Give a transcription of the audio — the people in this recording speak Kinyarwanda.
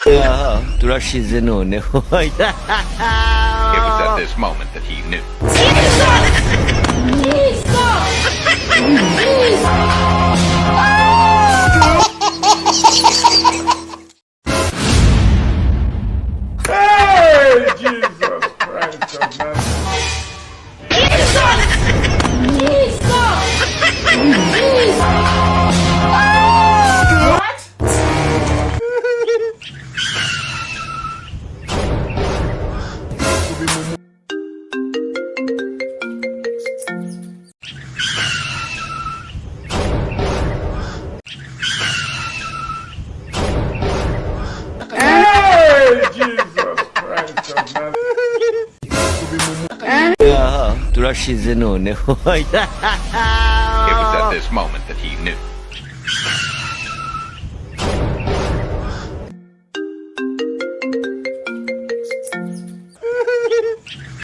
Aha, turashize noneho. It was at this moment that he knew. Hey, Jesus Christ of Nazareth. Hey, Jesus Christ of Nazareth. Aha, turashize noneho. It was at this moment that he knew.